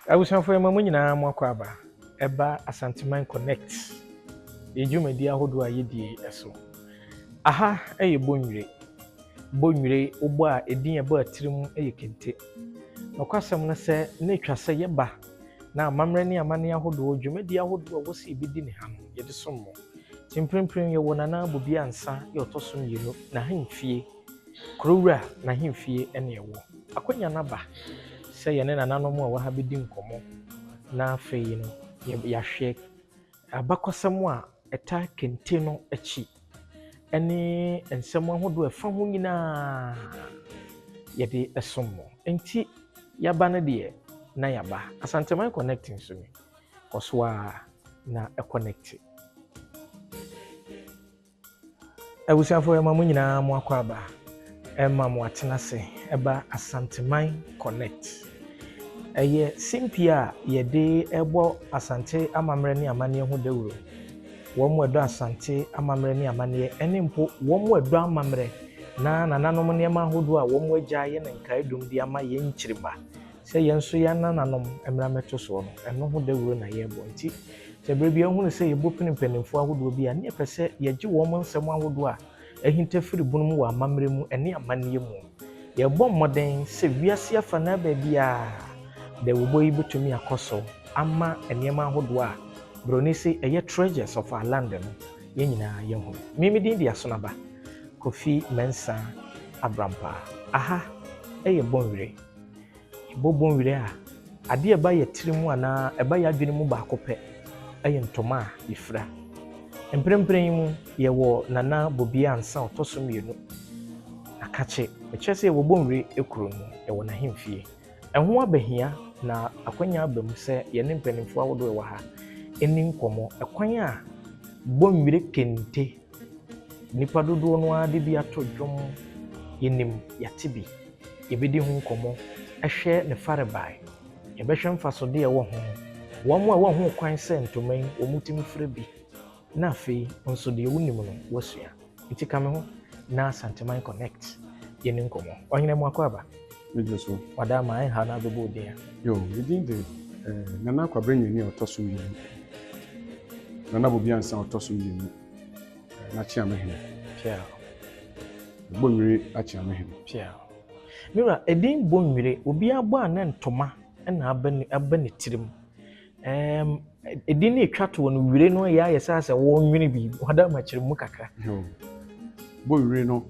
Abusuafo, yɛma mo nyinaa mo akɔ aba ɛba Asanteman Connect, yɛn dwumadi ahodoɔ a yɛdie so. Aha yɛ Bonwire. Bonwire, wobɔ a ɛdin a ɛbɔ atirim yɛ kente. Nokwasɛm no sɛ na ɛtwa sɛ yɛba na amammerɛ ne amanneɛ ahodoɔ, dwumadi ahodoɔ a ɛwɔ sɛ yɛbɛdi ne ha no, yɛde som mo. Nti mprempren yɛwɔ Nana Abobi Ansa yɛ ɔtɔ so mmienu n'ahemfie, Kurowura n'ahemfie ne ɛwɔ. Akonnwa no aba sɛ yɛne nananom a ɛwɔ ha bɛdi nkɔmmɔ na afei no yɛahwɛ abakɔsɛm a ɛta kente no akyi ne nsɛm ahodoɔ a ɛfa ho nyinaa yɛde som mo. Nti yɛaba no deɛ na yɛaba. Asanteman Connect nso ni. Kɔ so ara na connect. Abusuafo, ɛma mo nyinaa mo akɔ aba, ɛma mo atena ase ɛba Asanteman Connect. Ɛyɛ simpie a yɛde ɛbɔ Asante amammerɛ ne amanneɛ ho dawuro. Wɔn mu ɛdɔ Asante amammerɛ ne amanneɛ ɛne mpo wɔn mu ɛdɔ amammerɛ na nananom nneɛma ahodoɔ a wɔn agya ayɛ no nkaedum de ama yɛn nkyirimma sɛ yɛn nso yɛn nananom mmra mmɛto soɔ no, ɛno ho dawuro na yɛrebɔ. Nti sɛ berɛ bi ahunu sɛ yɛbɔ pini mpanimfoɔ ahodoɔ bi a, ne yɛpɛ sɛ yɛgye wɔn nsɛm ahodoɔ a ahinta firi bunu mu wɔ amammerɛ mu ne amanneɛ mu. Yɛrebɔ mmɔden sɛ wiase afanaa baabiara dawubɔ yi bɛtumi akɔ so ama nneɛma ahodoɔ a Buroni se ɛyɛ treasures of our land no, yɛn nyinaa yɛhunu. Me me din de Asonaba Kofi Mensah Abrampaa. Aha yɛ Bonwire. Yɛbɔ Bonwire a, adeɛ a ɛba yɛn tiri mu anaa ɛba yɛn adwene mu baako pɛ yɛ ntoma a yɛfira. Mprempren yi mu, yɛwɔ Nana Bobie Ansah a ɔtɔ so mmienu, Akakye. Mekyerɛ sɛ yɛwɔ Bonwire kuro mu, yɛwɔ n'ahemfie. Ɛho abɛhia na akwanya aba mu sɛ yɛne mpanimfoɔ ahodoɔ a ɛwɔ ha nni nkɔmmɔ. Ɛkwan a Bonwire kente, nnipa dodoɔ no ara de bi ato dwom, yɛnim, yɛate bi. Yɛbɛdi ho nkɔmmɔ, hwɛ ne farebae, yɛbɛhwɛ mfasodeɛ a ɛwɔ ho, wɔn a ɛwɔ ho kwan sɛ ntoma yi wɔtumi fira bi, na afei nso deɛ wonim no woasua. Nti ka me ho na Asanteman Connect yɛni nkɔmmɔ. Ɔhene Amoako Aba. Megye so. Wada ama ɛnha na abɛbɔ odin a. Yo, me din de eh, Nana Kwabena Nyani a ɔtɔ so mmienu. Nana Bobi Ansa a ɔtɔ so mmienu. Eh, N'Akyeame Hene. Pia. Bonwire Akyeame Hene. Pia. Me wura, edin Bonwire, obiara bɔ a na ntoma na aba ne, aba ne tirim. Um, edin no etwa toɔ no, wire no yɛ ayɛ sɛ asɛ wɔnwene biribi. Wada ama kyerɛ mu kakra. Yo. Bonwire no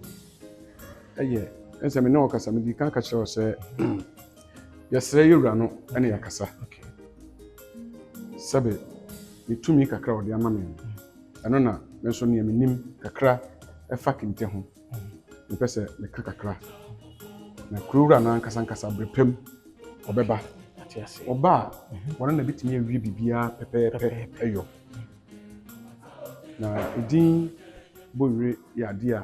ɛyɛ ɛsɛ me ne ɔkasa me di kan ka kyerɛ wo sɛ yɛsrɛ yɛwura no ɛne yɛakasa. Sɛbe ne tumi kakra a ɔde ama me no, ɛno na me nso nea menim kakra ɛfa kente ho. Mepɛ sɛ meka kakra. Na kurowura no ankasa ankasa berɛ pam ɔbɛba. Ɔba a, ɔno na bɛtumi awie biribiara pɛpɛɛpɛ ɛyɔ. Na edin Bonwire yɛ adeɛ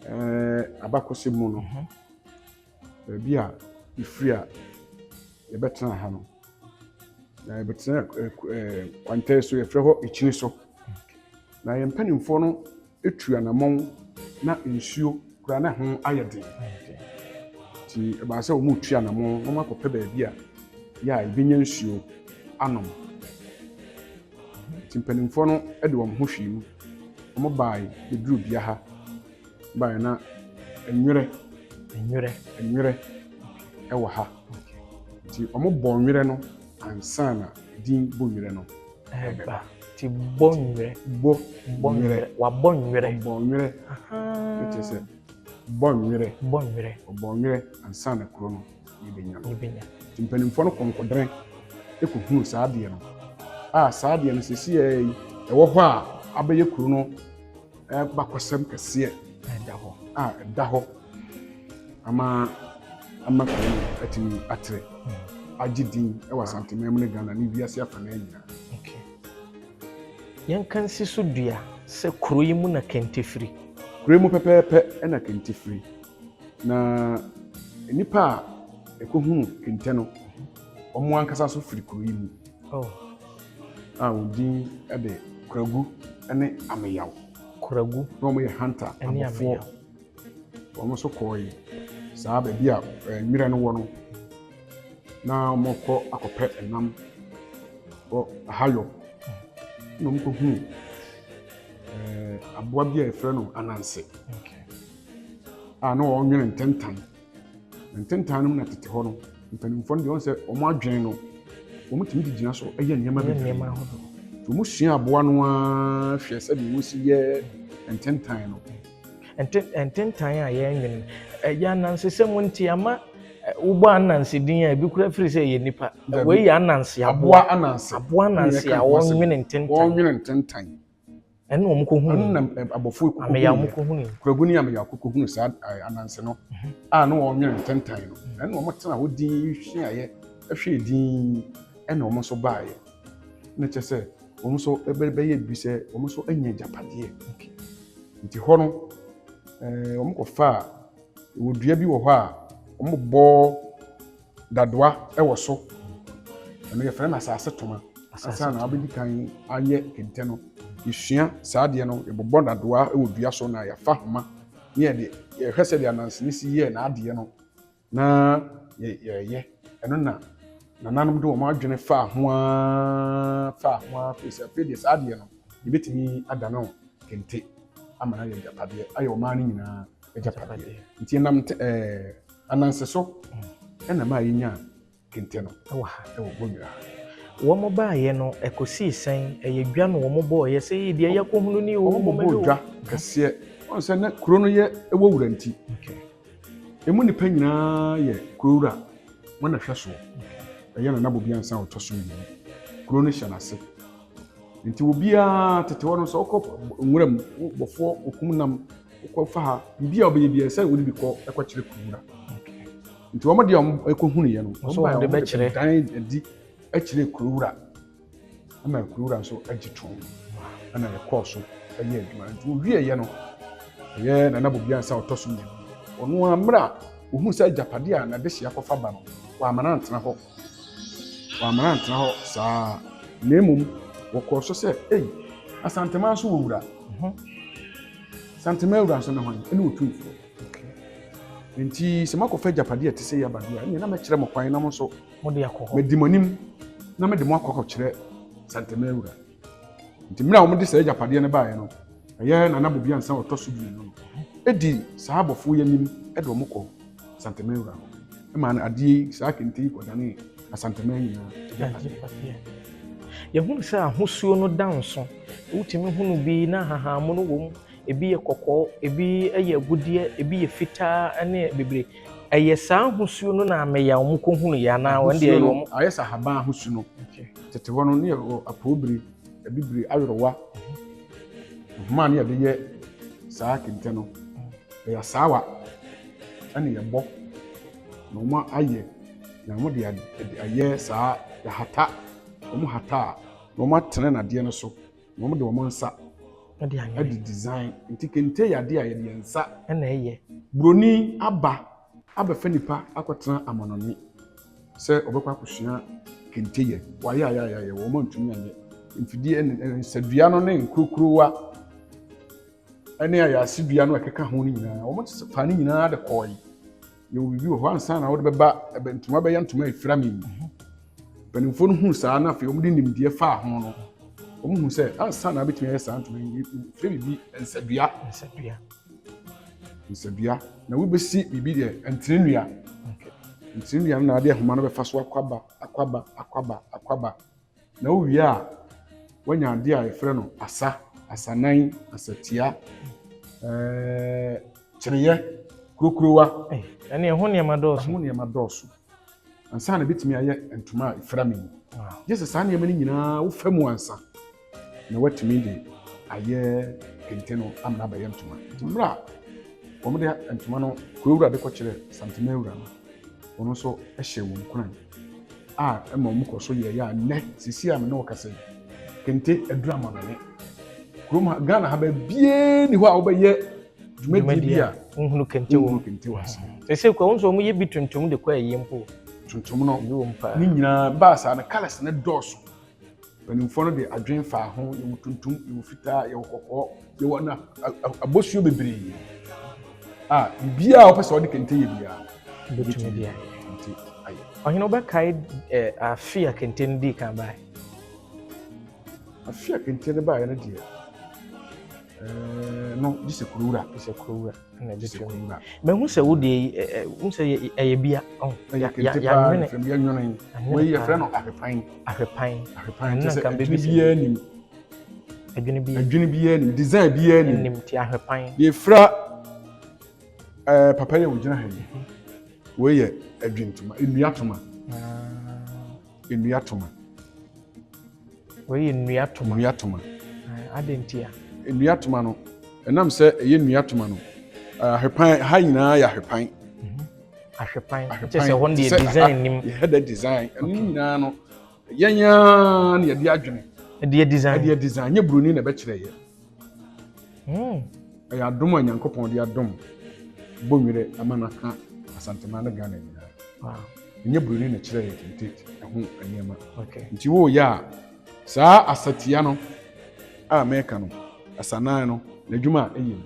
a abakɔsɛm mu no, baabi a yɛfiri a yɛbɛtena ha no, na yɛbɛtena kwantɛɛ so, yɛfrɛ hɔ Ekyini so. Na yɛn mpanimfoɔ no etu anammɔn na nsuo koraa na ho ayɛ den. Nti ɛbaa sɛ wɔn retu anammɔn na wɔn akɔpɛ baabi a yɛ a yɛbɛnya nsuo anom. Nti mpanimfoɔ no de wɔn ho hwee mu. Wɔn baeɛ bɛduru bea ha. Baeɛ na nwerɛ Nwerɛ. Nwerɛ ɛwɔ ha. Nti wɔn bɔ nwerɛ no ansa na din Bonwire no ɛba. Nti bɔ nwerɛ. Bɔ Bɔ nwerɛ. Wabɔ nwerɛ. Ɔbɔ nwerɛ. Ne kyerɛ sɛ bɔ nwerɛ. Bɔ nwerɛ. Ɔbɔ nwerɛ ansa na kuro no yɛbɛnya no. Yɛbɛnya. Nti mpanimfoɔ no kɔnkɔdene kɔhunu saa adeɛ no. A saa adeɛ no seesei yi ɛwɔ hɔ a abɛyɛ kuro no bakɔsɛm kɛseɛ Ɛda hɔ. a ɛda hɔ ama kuro no atumi atrɛ agye din wɔ Asanteman mu ne Ghana ne wiase afanan nyinaa. Okay. Yɛnka nsi so dua sɛ kuro yi mu na kente firi. Kuro yi mu pɛpɛɛpɛ na kente firi. Na nnipa a ɛkɔhunu kente no, wɔn ankasa nso firi kuro yi mu. Oh. A wɔn din de Koragu ne Ameyaw. Koragu. Na wɔn yɛ hunter ne abɔfoɔ. Ameyaw. Wɔn nso kɔɔe saa baabi a nwera no wɔ no. Na wɔrekɔ akɔpɛ ɛnam wɔ Ahayɔ. Na wɔkɔhuu aboa bi a yɛfrɛ no ananse a na wɔnwene ntentan. Na ntentan no mu na tete hɔ no, mpanimfoɔ no deɛ wɔn sɛ wɔn adwene no, wɔtumi de gyina so yɛ nneɛma bebree. Nti wɔsua aboa no ara hwɛ sɛdeɛ wɔsi yɛ ntentan no. Ntentan a yɛnwene no, ɛyɛ anansesɛm nti ama wobɔ ananse din a ebi kura firi sɛ ɛyɛ nipa. Wei yɛ ananse aboa. Ananse. Aboa ananse a wɔnwene ntentan. Wɔnwene ntentan. Ɛno wɔn kɔhunu. Ɛno na abɔfo kɔhunu. Ameyaw wɔn kɔhunu. Kuragu ne ameyaw kɔhunu saa ananse no a na wɔnwene ntentan no. Ɛno wɔn tena hɔ din suaeɛ, hwɛɛ din, ɛna wɔn nso baeɛ. Na kyerɛ sɛ wɔn nso bɛyɛ bi sɛ wɔn nso anya agyapadeɛ. Nti hɔ no, wɔn kɔfaa wɔ dua bi wɔ hɔ a wɔbɔ dadoa wɔ so. Ɛno yɛfrɛ no asase toma. Ansa na wabɛdi kan ayɛ kente no, yɛsua saa adeɛ no, yɛbobɔ dadoa wɔ dua so na yɛafa homa ne yɛde yɛhwɛ sɛdeɛ ananse no si yɛɛ n'adeɛ no na yɛyɛ. Ɛno na nananom de wɔn adwene faa ho ara faa ho ara afei sɛ afei deɛ saa adeɛ no yɛbɛtumi adane no kente ama no ayɛ agyapadeɛ, ayɛ ɔman no nyinaa agyapadeɛ. Nti yɛnam ananse so ɛna maa yɛnyaa kente no ɛwɔ ha, ɛwɔ Bonwire ha. Wɔn baeɛ no, ɛkɔsii sɛn? Ɛyɛ dwa na wɔn bɔɔyɛ sɛ yi deɛ yɛkɔhunu ni o. Wɔn bɔbɔɔ dwa kɛseɛ. Wɔn sɛ na kuro no yɛ ɛwɔ wura nti. Emu nnipa nyinaa yɛ kuro wura, wɔn na hwɛ soɔ. Ɛyɛ Nana Bobiansa a ɔtɔ so mmienu. Kuro no hyɛ n'ase. Nti obiara tete hɔ no sɛ wokɔ nwura mu, bɔfoɔ okum nam, wokɔ fa ha, biribi a wobɛyɛ biara sɛ wode bi kɔ ɛkɔkyerɛ kuro wura. Nti wɔn deɛ wɔn ɛkɔhunuiɛ no, wɔn baeɛ wɔn de bɛdan adi kyerɛ kuro wura. Ɛna kuro wura nso agye tom. Ɛna yɛkɔɔ so ɛyɛ adwuma. Nti wɔwieeɛ no, ɛyɛ Nana Bobiansa a ɔtɔ so mmienu. Ɔno ara mmerɛ a ohuu sɛ agyapadeɛ a n'adehyeɛ akɔfa ba no, wamma no antena hɔ. Wamma no antena hɔ saa. Na mmom wɔkɔɔ so sɛ, ei, Asanteman nso wɔ wura. Asanteman wura nso ne hwan? Ɛne Otumfoɔ. Nti sɛ moakɔfa agyapadeɛ a ɛte sɛ yi aba deɛ a, ɛnneɛ na mɛkyerɛ mo kwan na mo nso madi mo anim na mede mo akɔ akɔkyerɛ Asanteman wura. Nti mmerɛ a wɔde saa agyapadeɛ no baeɛ no, ɛyɛ Nana Bobiansa a ɔtɔ so mmienu no di saa abɔfoɔ yi anim de wɔn kɔ Asanteman wura hɔ. Ɛmaa no adeɛ yi, saa kente yi kɔdanee Asanteman nyinaa agyapadeɛ. Yɛhunu sɛ ahosuo no da nso. Wotumi hunu bi na ahahammono wɔ mu, ebi yɛ kɔkɔɔ, ebi yɛ agudeɛ, ebi yɛ fitaa ne bebree. Ɛyɛ saa ahosuo no na ameya wɔn kɔhunuiɛ anaa wɔn deɛ ɛyɛ wɔn? Ayɛ sɛ ahaban ahosuo no. Tete hɔ no, ne yɛwɔ apɔwbiri, abibiri, awerewa, nhoma a ne yɛde yɛ saa kente no. Ɛyɛ asaawa ɛna yɛbɔ na wɔn ayɛ na wɔn de ayɛ saa yɛhata, wɔn hata a na wɔn atene nadeɛ no so na wɔn de wɔn nsa de design. Nti kente yɛ adeɛ a yɛde yɛn nsa ɛna ɛyɛ. Buroni aba abɛfa nipa akɔtena amanɔne sɛ ɔbɛkɔ akɔsua kente yɛ. Wayɛ ayɛ ayɛ ayɛ wɔn antumi anyɛ. Mfidie nsadua no ne nkurokurowa ne ayaase dua no a ɛkeka ho no nyinaa wɔn fa ne nyinaa de kɔɔe. Yɛwɔ biribi wɔ hɔ ansa na wɔde bɛba ntoma bɛyɛ ntoma efira mi. Mpanimfoɔ no hu saa na afei wɔde nimdeɛ faa ho no, wɔn hu sɛ ansa na abɛtumi ayɛ saa ntoma yi efira biribi nsadua. Nsadua. Nsadua na wobɛsi biribi deɛ ntenenua. Ntenenua no na ade ahoma no bɛfa so akwaba akwaba akwaba akwaba. Na wowie a, woanya adeɛ a yɛfrɛ no asa, asanan, asatia, kyereyɛ, kurokurowa. Ɛne ɛho nneɛma dɔɔso. Ɛho nneɛma dɔɔso. Ansa na ebɛtumi ayɛ ntoma a ɛfira me yi. Gye sɛ saa nneɛma no nyinaa wofa mu ansa na woatumi de ayɛ kente no amena abɛyɛ ntoma. Nti mmerɛ a wɔde ntoma no kurowura de kɔkyerɛ Santeman wura no, ɔno nso hyɛ wɔn nkuran a ɛma wɔn kɔ so yɛeɛ a nnɛ sisi a me ne wo kasa yi, kente aduru amanɔne. Kurom ha, Ghana ha baabiara nni hɔ a wobɛyɛ dwumadie bi a wohunu kente wɔ wohunu kente wɔ ase. Sese kura wɔn nso wɔn yɛ bi tuntum de kɔ ayie mpo. Tuntum no Ebi wɔ mu paa. ne nyinaa baa saa no colours no dɔɔso. Mpanimfoɔ no de adwene faa ho, yɛwɔ tuntum, yɛwɔ fitaa, yɛwɔ kɔkɔɔ, yɛwɔ na abosuo bebree a biribiara a wɔpɛ sɛ wɔde kente yɛ biara Wobɛtumi de ayɛ. Kente ayɛ. Ɔhene, wobɛkae afe a kente no dii kan bae? Afe a kente no baeɛ no deɛ, no gye sɛ kurowura. Gye sɛ kurowura na gye sɛ kurowura. Mahu sɛ wo deɛ yi, wohu sɛ ɛyɛ bia. Ɛyɛ kente paa, yɛfrɛ no yɛnwene. Wei yɛfrɛ no ahwepan. Ahwepan. Ahwepan kyerɛ sɛ adwene biara nim. Adwene biara. Adwene biara nim, design biara nim. Nim ti ahwepan. Deɛ efira papa yi a ogyina ha yi, wei yɛ adwentoma, nnua toma. Nnua toma. Wei yɛ nnua toma. Nnua toma. Adɛn nti a? Nnua toma no, ɛnam sɛ ɛyɛ nnua toma no, ahwepan ha nyinaa yɛ ahwepan. Ahwepan. Kyerɛ sɛ hɔ no deɛ design nim. Yɛhɛ dɛ design. Ɛno nyinaa no, yɛn ara na yɛde adwene. Ɛde design. Ɛde design. Nyɛ buroni na ɛbɛkyerɛ yɛ. Ɛyɛ adom a Nyankopɔn de adom Bonwire ama no aka Asanteman ne Ghana nyinaa. Ɛnyɛ buroni na ɛkyerɛ yɛ kente ɛho nneɛma. Nti woyɛ a, saa asatia no a mɛka no, asanan no, n'adwuma a ɛyɛ mu.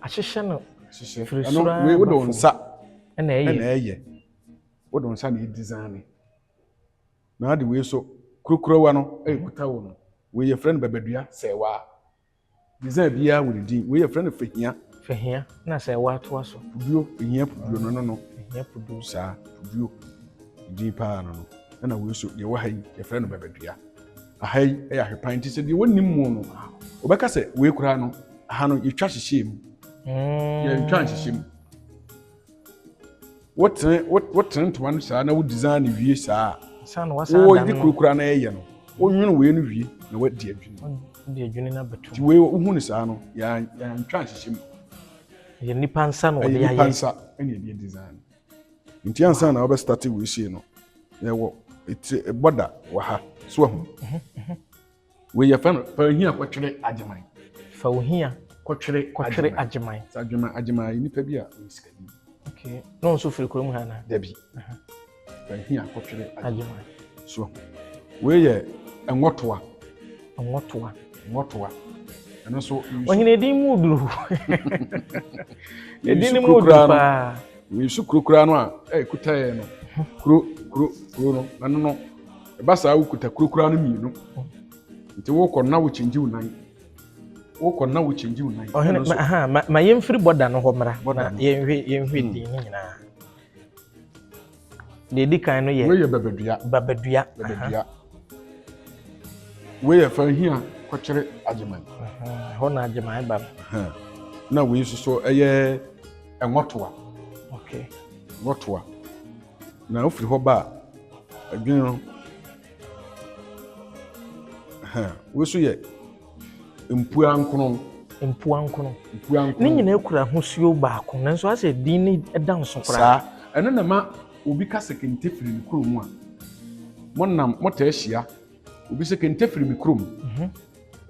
Ahyehyɛ no. Ahyehyɛ. Ɛno wei wode wo nsa ɛna ɛyɛ. Wode wo nsa na ɛdesign. Na ade wei so kurokurowa no ɛkuta wo no. Wei yɛfrɛ no babadua sɛɛwaa. Design biara wɔ ne din. Wei yɛfrɛ no fahia. Fahia na sɛɛwaa toa so. Puduo, fahia puduo no no. Fahia puduo. Saa puduo din paa no no. Ɛna wei so deɛ ɛwɔ ha yi yɛfrɛ no babadua. Aha yi ɛyɛ ahwepan nti sɛ deɛ wɔnnim mu no wɔbɛka sɛ wei koraa no aha no yɛtwa hyehyɛ mu. Yɛntwa nhyehyɛ mu. Wotene wotene ntoma no saa na wo design no wie saa a wɔde kurokura na ɛyɛ no wonwono wei no wie na wadi adwini. Wadi adwini no abɛto. Nti wei wohu no saa no yɛantwa nhyehyɛ mu. Ɛyɛ nipa nsa na wɔde ayɛ. Ɛyɛ nipa nsa ɛna yɛde design. Nti ansa na wɔbɛ start wei sei no yɛwɔ etire bɔda wɔ ha so ahu. Wei yɛfrɛ no fa ohia kɔtwere agyeman. Fa ohia kɔtwere kɔtwere agyeman. Sɛ agyeman agyeman yɛ nipa bi a ɔyɛ sikani. Okay. Na ɔnso firi kurom ha na? Dabi. Fa ohia kɔtwere agyeman. So wei yɛ nwɔtoa. Nwɔtoa. Nwɔtoa. Ɛno nso. Ɔhene edin mu duru. Edin mu duru paa. Nsu kuro koraa no a ɛkuta yɛn no kuro kuro kuro no na no no ɛba saa wokuta kuro koraa no mmienu nti wokɔ no na wokyɛngye wo nan wokɔ no na wokyɛngye wo nan. Ɔhene ma aha ma ma yɛmfiri bɔda no hɔ mmra na yɛnhwɛ yɛnhwɛ hmm. din no nyinaa. Deɛ edi kan no yɛ. Wei yɛ babadua. Babadua. Babadua. Wei yɛ fahia kɔkyere agyeman. Hɔ na agyeman ba no. Na wei nso so ɛyɛ nwɔtoa. Okay. Nwɔtoa. Na wofiri hɔ ba a, adwene no, wei nso yɛ mpua nkono. Mpua nkono. Mpua nkono. Ne nyinaa kura ahosuo baako, nanso asɛ din no da nso koraa. Saa. Ɛno na ɛma obi ka sɛ kente firi ne kurom a, monam motaa hyia obi sɛ kente firi me kurom. Mhm.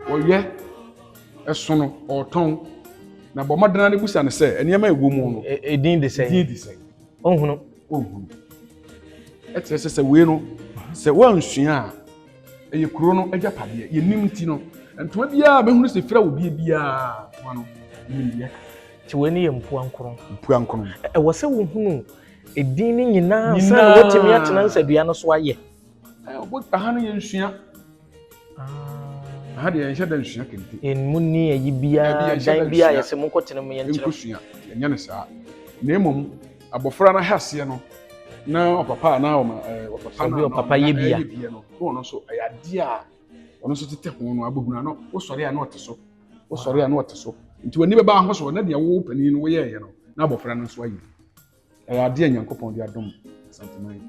Ɔyɛ ɛsono ɔretɔn na bɔ mmɔden ara bisa no sɛ nneɛma a ɛwɔ mu no. Edin de sɛn? Edin de sɛn? Ɔnhunu. Ɔnhunu. Ɛkyerɛ sɛ sɛ wei no sɛ woansua a ɛyɛ kuro no agyapadeɛ yɛnim nti no ntoma biara bɛhunu sɛ fira wɔ bie biara ntoma no nim deɛ ka. Nti wei no yɛ mpoa nkron. Mpoa nkron. Ɛwɔ sɛ wohunu edin no nyinaa ansa na woatumi atena nsadua no so ayɛ. Aha no yɛnsua. Aha deɛ yɛnhyɛ da nsua kente. Yɛn mu ni ayi biara dan biara yɛsɛ mo nkɔtena mu yɛnkyerɛ. Nkosua yɛnyɛ no saa. Na mmom abɔfra no ahyɛaseɛ no na ɔpapa anaa ɔma ɛɛ ɔpapa na ɔpapa yɛ bia. Yɛ no na ɔno nso ɛyɛ adeɛ a ɔno nso tete ho no abɛhunu ano wosɔre a na ɔte so wosɔre a na ɔte so nti w'ani bɛba ho so na deɛ wo panin no woyɛɛyɛ no na abɔfra no nso ayɛ. Ɛyɛ adeɛ a Nyankopɔn de adom Asanteman yi.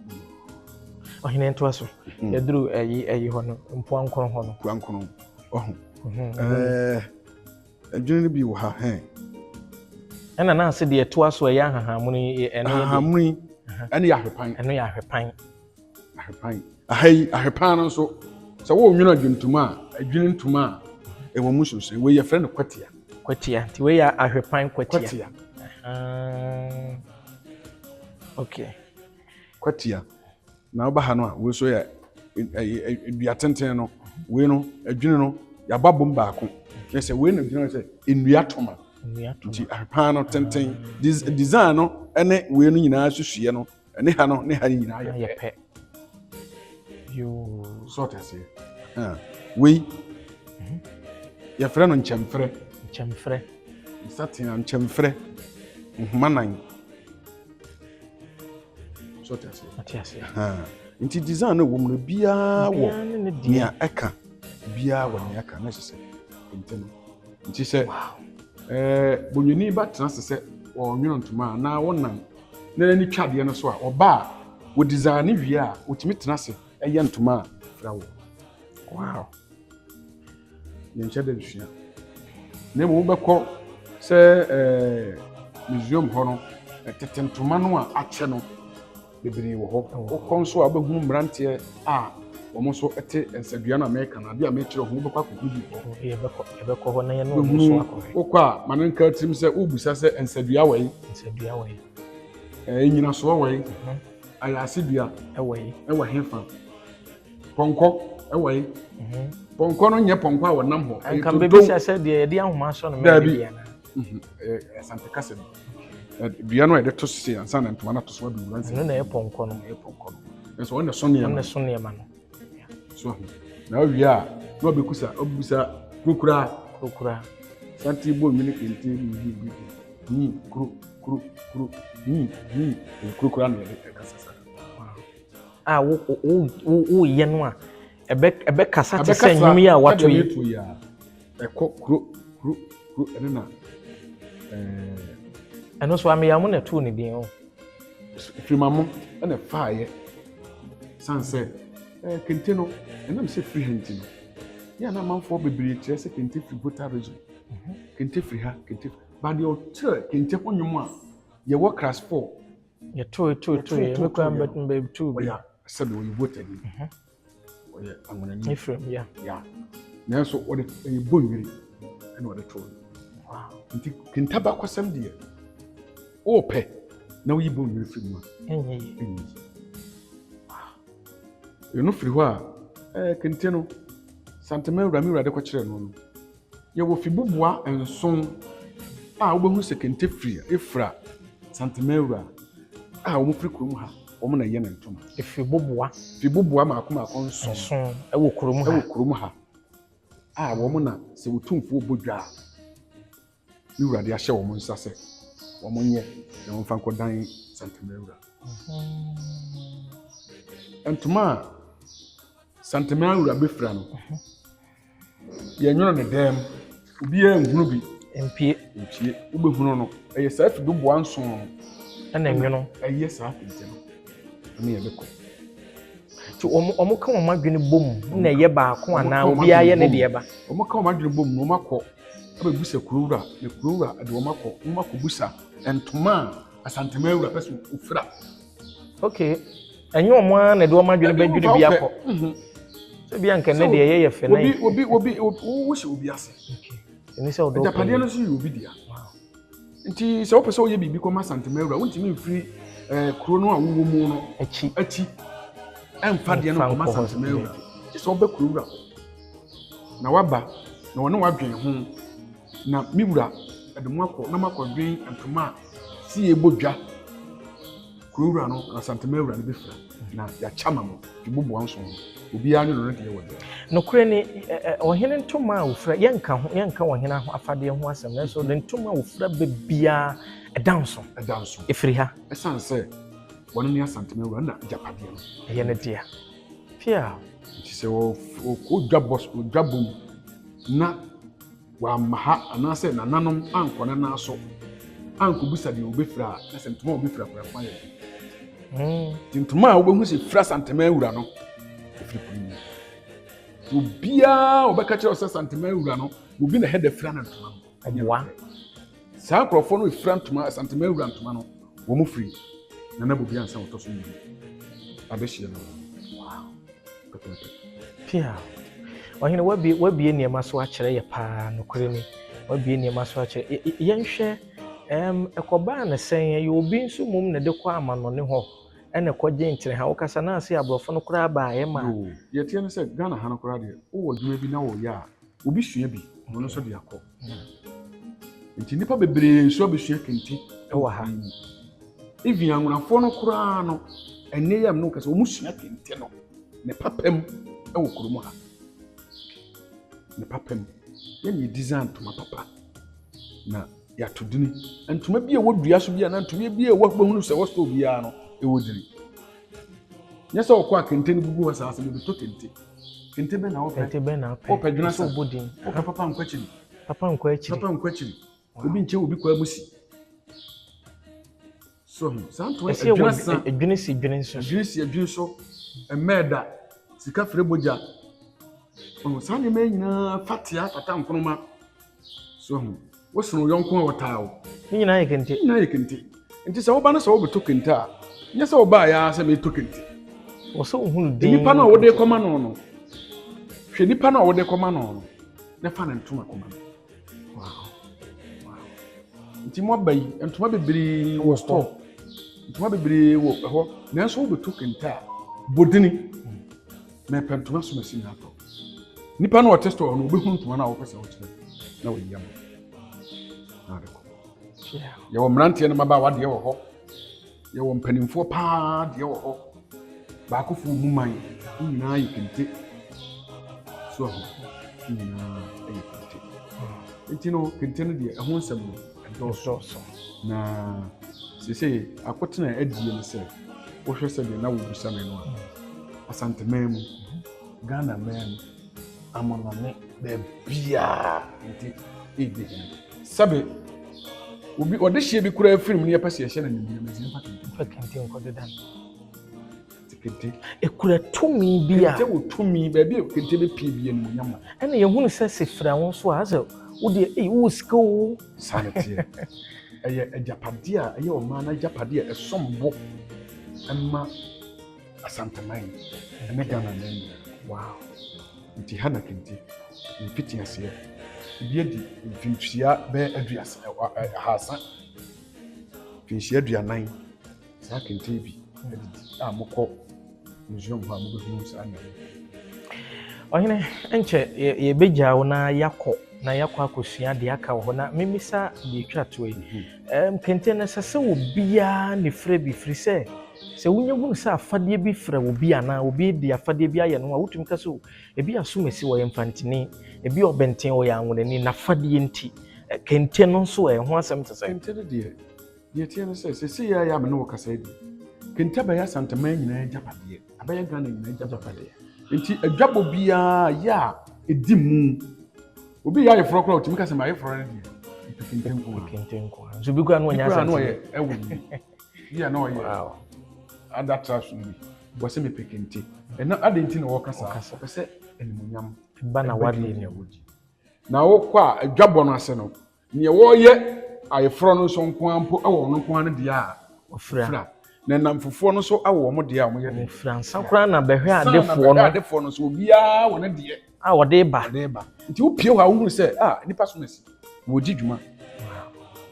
Ɔhene ntoa so. Mhm. Yɛduru ɛyi ɛyi hɔ no, mpoankono hɔ no. Mpoankono, ɔho. Mhm, ɛɛ adwene no bi wɔ ha hɛn. Ɛna na ase deɛ ɛtoa so ɛyɛ ahahammono yi ɛno yɛ. Ahahammono yi ɛno yɛ ahwepan. Ɛno yɛ ahwepan. Ahwepan. Aha yi, ahwepan no nso, sɛ worenwono adwentoma a, adwini ntoma a, ɛwɔ mu nsonsonoe. Wei yɛfrɛ no kwatia. Kwatia. Nti wei yɛ ahwepan kwatia. Kwatia. Okay. Kwatia. Na woba ha no a, wei nso yɛ dua tenten no. Wei no, adwini no, yɛabɔ abom baako. Kyerɛ sɛ wei na gyina sɛ nnua toma. Nnua toma. Nti ahwepan no tenten. Design no ne wei no nyinaa susuiɛ no. Ɛne ha no ne ha no nyinaa yɛ pɛ. Pɛ. Yoo. So ɔte aseɛ. Wei yɛfrɛ no nkyɛmfrɛ. Nkyɛmfrɛ. Nsatea nkyɛmfrɛ nhoma nan. So ɔte aseɛ. Ɔte aseɛ. Nti design no wɔ mu no biara wɔ Biara ne ne deɛ. Nea ɛka biara wɔ nea ɛka na ɛhyɛ sɛ kente no. Nti sɛ bonyoni ba tena ase sɛ ɔnwono ntoma a na wɔnam na n'ani twa adeɛ no so a, ɔba a wɔ design no wie a, wɔtumi tena ase ɛyɛ ntoma a fira wɔ. Yɛnhyɛ da nsua. Na mmom wobɛkɔ sɛ museum hɔ no, tete ntoma no a akyɛ no bebree wɔ hɔ. Wokɔ nso a wobɛhunu mmeranteɛ a wɔn nso te nsadua no a meka no, adeɛ a mekyerɛ ho, wobɛkɔ akɔhu bi wɔ hɔ. Yɛbɛkɔ hɔ na yɛne wɔn nso akɔhwɛ. Wokɔ a, ma no nka tirim sɛ wobisa sɛ nsadua wɔ yi. Nsadua wɔ yi. Nnyinasoɔ wɔ yi. Ayaase dua ɛwɔ yi. Ɛwɔ hefa. Pɔnkɔ ɛwɔ yi. Pɔnkɔ no nyɛ pɔnkɔ a wɔnam hɔ. Ɛyɛ Nka tontom. mbɛbisa sɛ deɛ yɛde ahoma asɔ no mɛn Daabi. bi anaa? Ɛyɛ Asante kasa bi. Dua no a yɛde to sese ansa na ntoma no ato so abɛwura nsɛm. Ɛno na ɛyɛ pɔnkɔ no. Ɛyɛ pɔnkɔ no. Ɛnso ɔno na ɛso nneɛma. Ɔno na ɛso nneɛma no. So ho. Na awie a, na ɔbɛkusa, ɔbɛbusa kurokura. Kurokura. Sante bɔ nwene kente mi bi bi. Nyi kuro kuro kuro nyi nyi. Ɛyɛ kurokura na yɛde ɛkasa saa. A wo wo wo woyɛ no a, ɛbɛkasa te sɛ nnwom yi a wato yi. Ɛbɛkasa yi a, ɛkɔ kuro kuro kuro ɛne na Ɛno nso Ameyaw na ɛtoo ne din o. Firimamo ɛna ɛfaayɛ. San sɛ kente no ɛnam sɛ firi ha nti no, yɛ na amanfoɔ bebree kyerɛ sɛ kente firi Volta Region. Kente firi ha, kente firi. Ba deɛ ɔkyerɛ kente ho nnwom a yɛwɔ class 4. Yɛtoo too too yɛ mekura mbɛ too bi. Ɔyɛ sɛbi ɔyɛ Volta ni. Ɔyɛ Anwonani. Ephraim ya. Ya. Nanso ɔde ɛyɛ bɔ nwiri ɛna ɔde too no. Nti kente abakɔsɛm deɛ ɔɔpɛ na woyi bɔ nwiri firi mu a. Ɛnyɛ yie. Ɛnyɛ yie. Ɛno firi hɔ a, kente no, Santema wura mi wura de kɔkyerɛ no no. Yɛwɔ fibuboa 7 a wobɛhu sɛ kente firi efira Santema wura a wɔn firi kurom ha, wɔn na ɛyɛ ne ntoma. Efibuboa. Fibuboa mako mako 7. 7 ɛwɔ kurom ha. Ɛwɔ kurom ha. A wɔn na sɛ wotumfoɔ bɔ dwa a, ne wura de ahyɛ wɔn nsa sɛ wɔn nyɛ na wɔn fa nkɔdan Santema wura. Ntoma a Santema wura bɛfira no, yɛnwono ne dɛm, obiara nhunu bi. Mpie. Mpie, wobɛhunu no, ɛyɛ saa fibuboa 7 no. Ɛna nwono. Ɛyɛ saa kente no, ɛne yɛde kɔ. Nti wɔn ka wɔn adwene bom na ɛyɛ baako Wɔn anaa ka wɔn obiara yɛ adwene ne bom. deɛ ba? Wɔn ka wɔn adwene bom na wɔn akɔ abɛbusa kurowura, na kurowura de wɔn akɔ, wɔn akɔbusa ntoma a Asantema wura pɛ sɛ ofira. Okay, ɛnyɛ wɔn ara na ɛde wɔn adwene Ɛde wɔn bɛdwiri fa bi wopɛ. akɔ. Sɛ bi anka ne deɛ ɛyɛ yɛ fɛ na Obi, obi, obi, obi, wohyɛ obi ase. Okay. Ɛni sɛ ɔdɔ Agyapadeɛ no nso yɛ obi dea. Nti sɛ wopɛ sɛ woyɛ biribi kɔma Asantema wura, wontumi mfiri kuro no a wowɔ mu no akyi. Akyi. Ɛmfa deɛ no Ɛmfa kɔma nkɔ hɔ. Asantema wura. Gye sɛ wobɛ kuro wura hɔ. Na waba, na wɔne wadwen ho. Na me wura, ɛde mo akɔ, na moakɔdwen ntoma a si yɛbɔ dwa. Kuro wura no, Asantema wura no bɛfira. Na yɛakyɛ ama mo, fibuboa 7 no. Obiara ne no deɛ wɔ deɛ. Nokorɛ ni, ɔhene ntoma a ofira, yɛnka ho, yɛnka ɔhene afadeɛ ho asɛm, nanso ne ntoma a ofira bebiara ɛda nso. Ɛda nso. Ɛfiri ha. Ɛsiane sɛ wɔne ne Asantema wura na agyapadeɛ no. Ɛyɛ ne dea. Pia. Nti sɛ ɔkɔ dwa bɔ, ɔdwa bom na wamma ha anaasɛ nananom ankɔ ne nan so ankɔbisa deɛ ɔbɛfira a, na sɛ ntoma a ɔbɛfira koraa kwan yɛ den. Nti ntoma a wobɛhu sɛ fira Asantema wura no, ɛfiri kuro mu. Obiara a ɔbɛka kyerɛ wo sɛ Asantema wura no, obi na ɛhɛ da fira no ntoma no. Ɔboa. Saa nkurɔfoɔ no fira ntoma, Asantema wura ntoma no, wɔn firi Nana Bobi ansa wɔtɔ so 2. Abɛhyia no. Wow. Pɛpɛɛpɛ. Pia. Ɔhene, wabie nneɛma so akyerɛ yɛ paa, nokorɛ ni. Wabie nneɛma so akyerɛ. Yɛnhwɛ, ɛkɔbaa ne sɛn, ɛyɛ obi nso mmom na ɛde kɔ amanɔne hɔ, ɛna ɛkɔgye nkyene ha. Wokasa na ase aborɔfo no koraa baeɛ ma. Yoo, deɛ ɛteɛ ne sɛ Ghana ha no koraa deɛ, wowɔ adwuma bi na wɔyɛ a, obi sua bi, ɔno nso de akɔ. Nti nnipa bebree nso abɛsua kente ɛwɔ ha. Even anwonafoɔ no koraa no, ɛnɛ yi a mene wo kasa, wɔn sua kente no ne papa mu wɔ kurom ha. Ne papa mu. Yɛn yɛ design ntoma papa na yɛato dini. Ntoma bi a ɛwɔ dua so bi a na ntoma bi a ɛwɔ bɛhunu sɛ ɛwɔ store biara no, ɛwɔ dini. Nyɛ sɛ ɔkɔ a kente no gugu hɔ saa sɛ mebɛtɔ kente. Kente bɛn na wopɛ? Kente bɛn na wopɛ? Wopɛ dwena Sɛ sa? wobɔ din. Wopɛ papa nkɔ akyiri. Papa nkɔ akyiri. Papa nkɔ akyiri. Obi nkyɛn obi kɔ amusi. So ho saa ntoma Ɛsɛ adwena wɔ sa. adwene si dwene nso so. Adwene si adwene so. Mmɛɛda. Sika fere mogya. Ɔho saa nneɛma yi nyinaa fatea fata nkonoma. So ho wosono yɔnko a wɔtaa wo. Ne nyinaa yɛ kente. Ne nyinaa yɛ kente. Nti sɛ woba no sɛ wobɛtɔ kente a, nyɛ sɛ wobaa yɛ ara sɛ meretɔ kente. Wɔ sɛ wohunu din. Nipa no a wode kɔma no no, hwɛ nipa no a wode kɔma no no, na fa ne ntoma kɔma no. Wow. Nti mo aba yi, ntoma bebree wɔ store. Ntoma bebree wɔ hɔ, nanso wobɛtɔ kente a, bɔ dini. Mɛpɛ ntoma so masi na atɔ. Nipa no a ɔte store no, wobɛhu ntoma no a wopɛ sɛ wokyerɛ na wayi ama wo. Na ade kɔ. Yɛwɔ mmeranteɛ no mmabaawa deɛ wɔ hɔ. Yɛwɔ mpanimfoɔ paa deɛ wɔ hɔ. Baakofoɔ mu man, ne nyinaa yɛ kente. So ahu, ne nyinaa yɛ kente. Nti no, kente no deɛ, ɛho nsɛm no, ɛdɔɔso. Dɔɔso. Na seesei akotena a adie no sɛ, wohwɛ sɛdeɛ na wobisa me no a, Asanteman mu, Ghana man mu, amanɔne, baabiaa kente ɛredi hene. Sɛbe, obi ɔde hyia bi koraa firi mu ne yɛpɛ sɛ yɛhyɛ no animuonyam, ɛsɛ yɛmfa kente. Fa kente nkɔdeda no. Nti kente. Ekura tumi bi a. Kente wɔ tumi, baabi a kente bɛpie bi animuonyam wɔ. Ɛna yɛhunu sɛ sɛ fira wo nso a, asɛ wodeɛ, ei, wowɔ sika o. Saa na teɛ. Ɛyɛ agyapadeɛ a ɛyɛ ɔman no agyapadeɛ a ɛsom bo ɛma Asanteman ɛne Ghana man nyinaa. Wow. Nti ha na kente mfiti aseɛ. Ebi adi mfinhyia bɛyɛ 30, 300, mfinhyia 40. Saa kente yi bi adidi a mokɔ museum hɔ a mobɛhunu saa nneɛma. Ɔhene, nkyɛ yɛbɛgyaa wo na yɛakɔ na yɛakɔ akɔsua deɛ aka wɔ hɔ na memisa deɛ ɛtwa toɔ yi. Kente no ɛsɛ sɛ obiara ne frɛ bi firi sɛ sɛ wonya hunu sɛ afadeɛ bi frɛ obi anaa obi de afadeɛ bi ayɛ no a wotumi ka sɛ o, ebi asomasi wɔyɛ mfantini, ebi ɔbɛnten wɔyɛ anwonani, n'afadeɛ nti kente no nso ɛho asɛm te sɛ. Kente no deɛ, deɛ teɛ no sɛ seesei yɛ a me ne wo kasa yi deɛ, kente abɛyɛ Asanteman nyinaa agyapadeɛ, abɛyɛ Ghana nyinaa agyapadeɛ. Nti adwabɔ biara yɛ a ɛdi mu. Obi yɛ ayeforɔ koraa otumi ka sɛ ma ayeforɔ no deɛ, mepɛ kente nko ara. Kente nko ara. Nso bi koraa na ɔnyɛ Bi koraa na Asanteni. ɔyɛ ɛwɔ bi. Bi a na ɔyɛ other tribes no bi. Wɔ sɛ mepɛ kente. Ɛna adɛn nti na wɔka saa? Wɔka saa. Ɔpɛ sɛ animuonyam Ba na ɛba wadeɛ din no. a wɔdi. Na wokɔ a adwabɔ no ase no, nea wɔreyɛ ayeforɔ no nso nko ara mpo wɔ ɔno nko ara no deɛ a Ɔfira. ɔfira. Na nnamfofoɔ no nso wɔ wɔn deɛ a wɔyɛ de. Ɔfira nsa koraa na bɛhwɛ Ansa na adefoɔ bɛhwɛ no. adefoɔ no nso obiara wɔ ne deɛ. A wɔde ba. Wɔde ba. Nti wopie hɔ a wohunu sɛ ah nipa so na si. Wɔdi dwuma.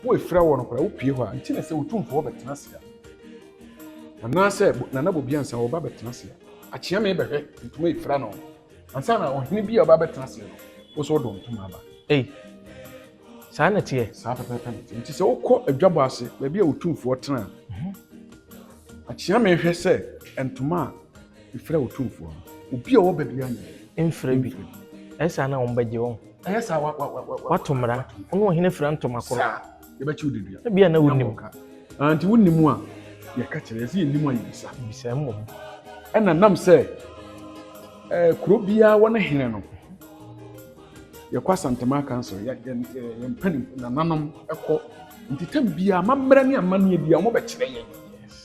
Wo efira wɔ no koraa wopie hɔ a nti na sɛ otumfoɔ bɛtena ase a. Anaasɛ Nana Bobi ansa wɔba bɛtena ase a. Akyea me bɛhwɛ ntoma efira no. Ansa na ɔhene bi a ɔba bɛtena ase no, wo so wode ntoma aba. Ei. Saa na teɛ. Saa pɛpɛɛpɛ na teɛ. Nti sɛ wokɔ adwabɔ ase baabi a otumfoɔ tena a, akyea me hwɛ sɛ ntoma a efira otumfoɔ no, obi a ɔwɔ baabi a nyɛ. Mfira bi. Ɛyɛ saa na wɔn bɛgye wɔn. Ɛyɛ saa wa wa wa wa. Wato mmara. Ɔno ɔhene fira ntoma koro. Saa yɛbɛkye wo dedua. Ebi a na wonim. Ah, nti wonim a yɛka kyerɛ yɛsɛ yɛnim a yɛbisa. Bisa mmom. Ɛna nam sɛ kuro biara wɔ ne hene no, yɛkɔ Asanteman Council, yɛn mpanin nananom ɛkɔ. Nti tam biara amammerɛ ne amanneɛ biara wɔn bɛkyerɛ yɛn.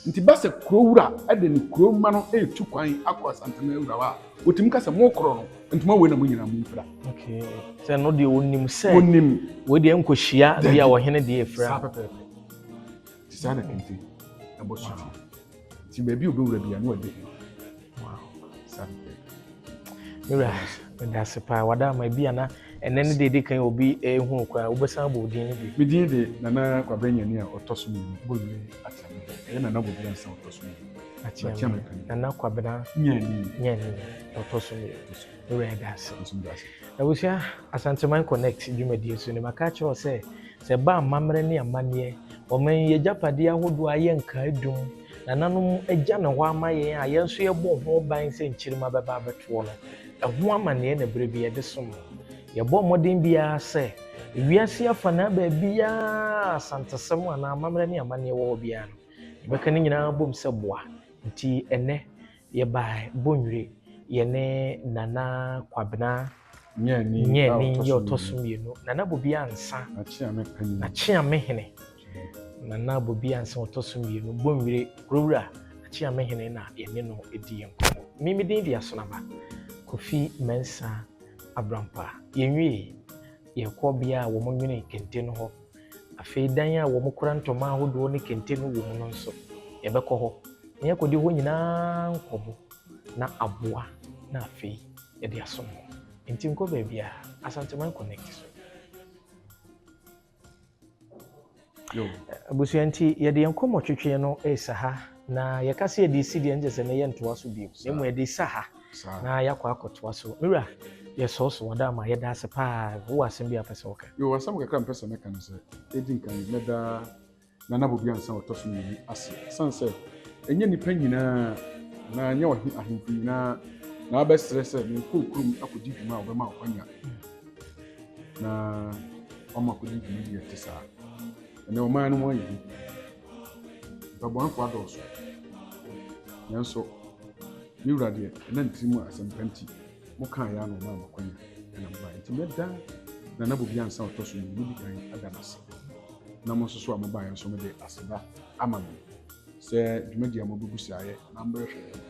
Nti ba sɛ kuro wura ɛde ne kuro mma no ɛretu kwan akɔ Asanteman wura hɔ a, wɔtumi ka sɛ mo korɔ no, ntoma wei na mo nyinaa mo mfira. Okay. Sɛ no deɛ onim sɛ. Onim. Wei deɛ nkɔhyia bi a ɔhene deɛ efira. Saa pɛpɛɛpɛ. Nti saa na kente ɛbɔ so ti. Nti baabi a obɛwura bi a na wadi hene. Wow. Saa pɛpɛɛpɛ. Mewura, meda ase paa. Wada ama bi ana ɛnɛ ne deɛ edi kan obi ehu koraa wobɛsan abɔ odin no bi. Me din de Nana Kwabena Nyani a ɔtɔ so mmienu, Bowire Akyeame. Ɛyɛ Nana Bobi Ansa ɔtɔ so mmienu. Akyeame. Nana Kwabena Nyani. Nyani ɔtɔ so mmienu. Mewura, yɛda ase. Nso meda ase. Abusua, Asanteman Connect dwumadie so ne maka kyerɛ wo sɛ sɛ ɛba amammerɛ ne amanneɛ Ɔman yi agyapadeɛ ahodoɔ a ayɛ nkaedum, nananom agya ne hɔ ama yɛn a yɛn nso yɛbɔ ho ban sɛ nkyirimma bɛba abɛtoɔ no, ɛho amanneɛ na berɛ bi yɛde som no. Yɛbɔ mmɔden biara sɛ ewiase afanaa baabiara Asantesɛm anaa amammerɛ ne amanneɛ wɔ hɔ biara no, yɛbɛka ne nyinaa bom sɛ boa. Nti ɛnnɛ yɛbaa Bonwire, yɛne Nana Kwabena Nyɛani Nyɛani yɛ ɔtɔ so mmienu, Nana Bobi Ansa, Nakyeame panin. Nakyeame hene, Nana Bobi Ansa ɔtɔ so mmienu, Bonwire Kurowura Nakyeame hene na yɛne no di yɛn nkɔmmɔ. Me me din de Asonaba Kofi Mensah Abrampa. Yɛnwie, yɛkɔ bea a wɔnwene kente no hɔ. Afei dan a wɔkora ntoma ahodoɔ ne kente no wɔ mu no nso, yɛbɛkɔ hɔ na yɛakɔdi hɔ nyinaa nkɔmmɔ na aboa na afei yɛde asom mo. Nti nkɔ baabiara, Asanteman Connect so. Abusua nti yɛde yɛn nkɔmmɔ twetwe no resa ha na yɛka sɛ yɛde si deɛ nkyɛ sɛ na yɛntoa so bio na mmom yɛde sa ha na yɛakɔ akɔtoa so. Me wura, yɛsɔɔ so wada ama yɛda ase paa. Wowɔ asɛm bi a pɛ sɛ woka? Yo, asɛm kakra mpɛ sɛ mɛka no sɛ, ɛdi nkan mɛda Nana Bobi Ansa a ɔtɔ so mmienu ase. Ɛsiane sɛ ɛnyɛ nnipa nyinaa anaa ɛnyɛ ɔhe ahemfo nyinaa na abɛsrɛ sɛ menkɔ kurom akɔdi dwuma a wɔbɛma ɔkwanya na wama akɔdi dwuma bi a ɛte saa. Ɛnɛ ɔman no mu ayɛ hu. Mpɛbɔnefo adɔɔso. Nanso me wura deɛ, ɛna ne tirim asɛmpa nti, mokaa yɛ ano ɔmaa mo akwanya ɛna mobaeɛ. Nti mɛda Nana Bobi Ansa a ɔtɔ so mmienu di kan ada no ase. Na mo nso so a mobaeɛ nso mede aseda ama mo sɛ dwumadi a mobɛgu saeɛ na mobɛhwɛ yɛn no,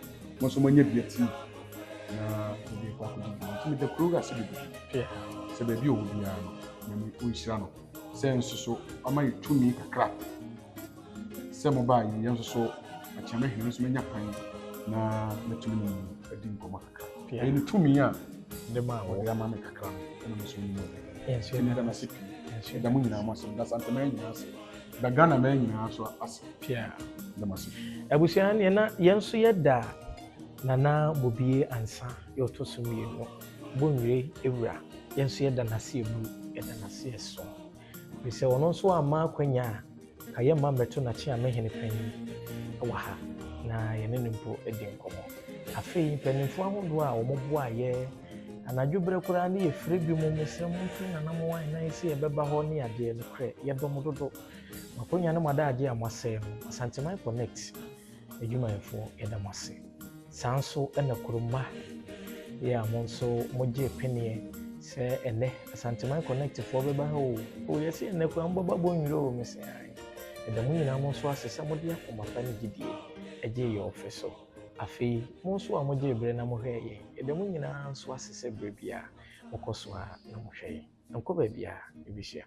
mo nso moanya bi atie na mode kɔ akɔdi dwuma. Nti meda kuro wura ase bebree sɛ baabi a ɔwɔ biara no, Nyame ɔnhyira no sɛ nso so ɔma yɛ tumi kakra sɛ mobaa yi, yɛn nso so Akyeame hene nso manya kwan na matumi ne mu adi nkɔmmɔ kakra. Ɛyɛ ne tumi a ɔde ama me kakra no ɛna me nso menim ɔde. Nti meda no ase pii. Meda mo nyinaa mo ase. Meda Asanteman nyinaa ase. Meda Ghana man nyinaa nso ase. Meda mo ase. Abusua neɛ na yɛn nso yɛda Nana Bobie Ansa yɛ ɔtɔ so mmienu, Bonwire wura, yɛn nso yɛda n'ase aburu, yɛda n'ase ɛso. Ɛfiri sɛ ɔno nso amma akwanya a ka yɛmma mmɛto n'akyeame hene panyin wɔ ha na yɛne no mpo adi nkɔmmɔ. Afei mpanimfoɔ ahodoɔ a wɔboa yɛ anadwo berɛ koraa ne yɛfrɛ bi mu, mesrɛ mo mfiri Nana mo wan na yɛsɛ yɛbɛba hɔ ne adeɛ. Nokorɛ yɛdɔ mo dodo. Mo akonnwa ne mo adagyeɛ a moasɛe no, Asanteman Connect adwumayɛfoɔ yɛda mo ase. Saa nso na kuromma yɛ a mo nso mogyee peneɛ sɛ ɛnɛ Asanteman Connect foɔ bɛba ha o. O yɛse ɛnɛ koraa mobɛba Bonwire o, mese ae. Yɛda mo nyinaa mo nso ase sɛ mode akoma pa ne gyidie gyee yɛn ɔfɛ so. Afei mo nso a mogyee berɛ na mohwɛɛ yɛn, yɛda mo nyinaa nso ase sɛ berɛ biara mokɔ so ara na mohwɛ yɛn. Nkɔ baabiara, yɛbɛhyia.